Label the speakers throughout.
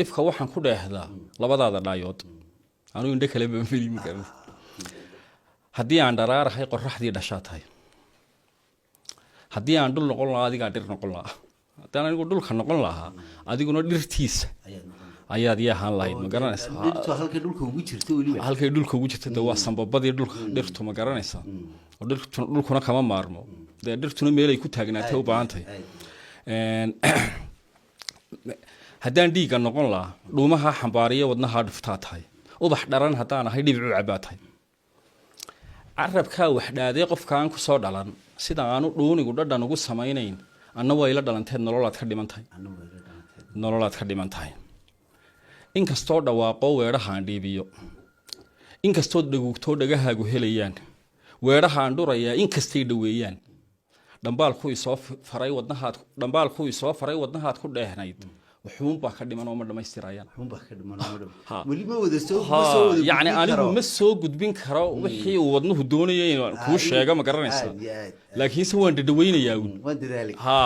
Speaker 1: Ifka waxaan ku dheehdaa labadaada dhaayood, anuu indho kale ma ma garanaysa. Haddii aan dharaarahay, qoraxdii dhashaa tahay. Haddii aan dhul noqon lahaa, adigaa dhir noqon lahaa. Haddaan anigu dhulka noqon lahaa, adiguna dhirtiisa
Speaker 2: ayaad noqon
Speaker 1: ayaad ii ahaan lahayd, ma garanaysa?
Speaker 2: Dhirtu halkay dhulka ugu jirto weliba.
Speaker 1: Halkay dhulka ugu jirta de waa sambabadii dhulka dhirtu, ma garanaysa? Oo dhulkuna kama maarmo dee, dhirtuna meelay ku taagnaatay u baahan tahay. Haddaan dhiigga noqon lahaa, dhuumaha xambaariya wadnahaa dhuftaa tahay. Ubax dharan haddaan ahay, dhibicuu cabbaa tahay. Carabkaa waxdhaadee qofkaan kusoo dhalan, sida aanu dhuunigu dhadhan ugu samaynayn, anna waa ila dhalanteed nololaad ka dhiman tahay.
Speaker 2: Anna waa ila dhalanteed.
Speaker 1: Nololaad ka dhiman tahay. Inkastoo dhawaaqoo weedhaha aan dhiibiyo, inkastood dhaguugtoo dhagahaagu helayaan, weedhaha aan dhurayaa inkastay dhoweeyaan, dhambaalku isoo faray wadnahaad, dhambaalku isoo faray wadnahaad ku dheehnayd, waxuunbaa ka dhiman oo ma dhammaystirayaan.
Speaker 2: Waxuunbaa ka dhiman oo ma dhiman.
Speaker 1: Ha.
Speaker 2: Weli ma wada soo ma soo wada
Speaker 1: Yacni
Speaker 2: gudbin
Speaker 1: anigu
Speaker 2: karo.
Speaker 1: ma soo gudbin karo wixii uu wadnuhu doonayay inaan kuu sheego, ma garanaysaa?
Speaker 2: Aad iyo aad.
Speaker 1: Laakiinse waan dhadhaweynayaa uun.
Speaker 2: Waan dadaalay.
Speaker 1: Ha.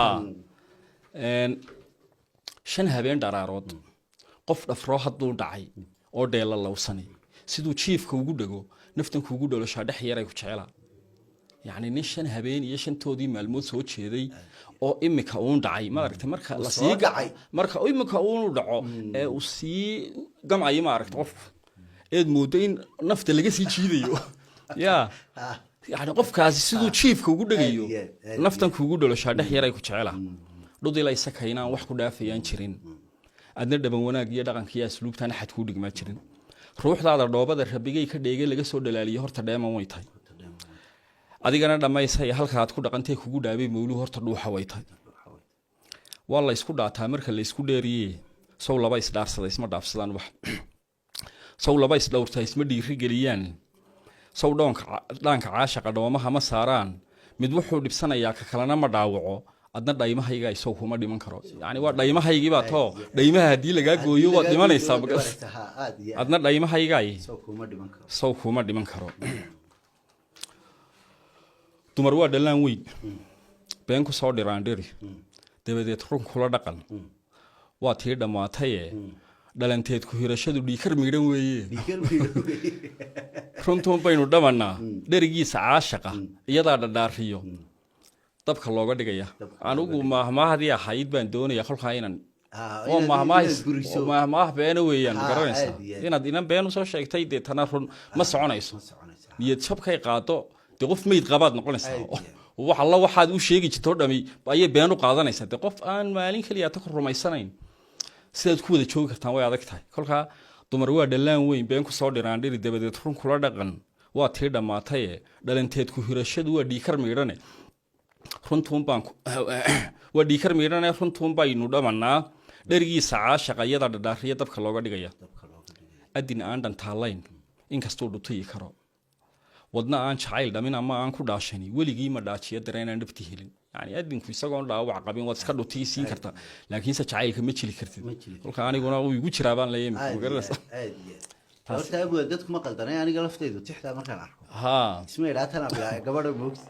Speaker 1: 5 habeen dharaarood qof dhafroo hadduu dhacay oo dheela lawsani, siduu jiifka ugu dhego naftan kuugu dholoshaa dhex yaray ku jecelaa. Yacni nin 5 habeen iyo shantoodii maalmood soo jeeday oo imika uun dhacay, maaragtay, marka la
Speaker 2: soo
Speaker 1: sii
Speaker 2: dhacay.
Speaker 1: Marka imika uunu dhaco ee uu sii gamcayo, maaragta, qofku eed moodo in nafta laga sii jiidayo ya, yani qofkaasi siduu jiifka ugu dhegayo
Speaker 2: Aad iyo aad, aad iyo
Speaker 1: naftan kuugu dholoshaa dhex yaray ku jecelaa. Dhudila isakaynaan wax ku dhaafayaan jirin, adna dhaban wanaag iyo dhaqanka iyo asluubtaan axad kuu dhigmaa jirin. Ruuxdaada dhoobada rabigay ka dheegay laga soo dhalaaliyo horta dheeman way tahay. Adigana dhammaysay halka aad ku dhaqantay kugu dhaabay mawluu horta dhuuxa way tahay. Waa la isku dhaataa marka la isku dheeriye. Sow laba isdhaarsada isma dhaafsadaan wax? Sow laba isdhowrtaa isma dhiiri geliyaan? Sow dhoonka dhaanka caashaqa dhoomaha ma saaraan? Mid wuxuu dhibsanayaa ka kalena ma dhaawaco. Adna dhaymahayga isaw kuma dhiman karo. Yani waa dhaymahaygiibaa too, dhaymaha haddii lagaa gooyo waad dhimanaysaa.
Speaker 2: Ha, aad iyo aad.
Speaker 1: Adna dhaymahaygaay
Speaker 2: Soo kuma dhiman karo.
Speaker 1: Saw kuma dhiman karo. Dumar waa dhallaan weyn, been ku soo dhiraandhiri, dabadeed run kula dhaqan. Waa tii dhammaataye dhalanteed ku hirashadu dhiikar miidhan weeye.
Speaker 2: Dhiigar miidhan.
Speaker 1: Runtuun baynu dhamannaa. Dherigiisa caashaqa iyadaa dhadhaariyo dabka looga dhigaya.
Speaker 2: Dabka.
Speaker 1: Anigu maahmaahdii ahayd baan doonaya kolkaa inaan oo
Speaker 2: inaad
Speaker 1: maahmaah
Speaker 2: inaad guriso.
Speaker 1: Oo maahmaah beena weeyaan, ma
Speaker 2: Ha,
Speaker 1: garanaysaa?
Speaker 2: aad iyo aad.
Speaker 1: Inaad inan been usoo sheegtay, dee tana run ma soconayso.
Speaker 2: Ma soconaysa.
Speaker 1: Niyad jabkay qaado dee, qof meyd qabaad noqonaysaa.
Speaker 2: Aad iyo aad.
Speaker 1: Wax alla waxaad u sheegi jirtoo dhami ayay been u qaadanaysaa. Dee qof aan maalin keliya ta ku rumaysanayn sidaad ku wada joogi kartaan way adag tahay. Kolkaa dumar waa dhallaan weyn, been kusoo dhiraandhiri, dabadeed run kula dhaqan. Waa tii dhammaataye dhalanteed ku hirashadu waa dhiikar miidhane. Runtuun baan waa dhiikar miidhane. Runtuun baynu dhamannaa. Dherigiisa caashaqa iyada dhadhaariya dabka looga dhigaya.
Speaker 2: Dabka looga dhigaya.
Speaker 1: Adin aan dhantaalayn inkastuu dhutayi karo, wadna aan jacayl dhamin ama aan ku dhaashani weligii ma dhaajiyo dareenaan dhabti helin. Yani adinku isagoon dhaawac qabin waad iska dhutiyi siin kartaa, laakiinse jacaylka ma jili kartid.
Speaker 2: Ma jili.
Speaker 1: Kolka aniguna uu igu jiraa baan leeyahay.
Speaker 2: Aad
Speaker 1: ma
Speaker 2: iyo
Speaker 1: garanaysaa?
Speaker 2: aad, aad iyo aad. Horta abwa, dadku ma qaldanay. Aniga laftaydu tixdaa markaan arko isma idhaa tanaa bilaa gabadha moogti.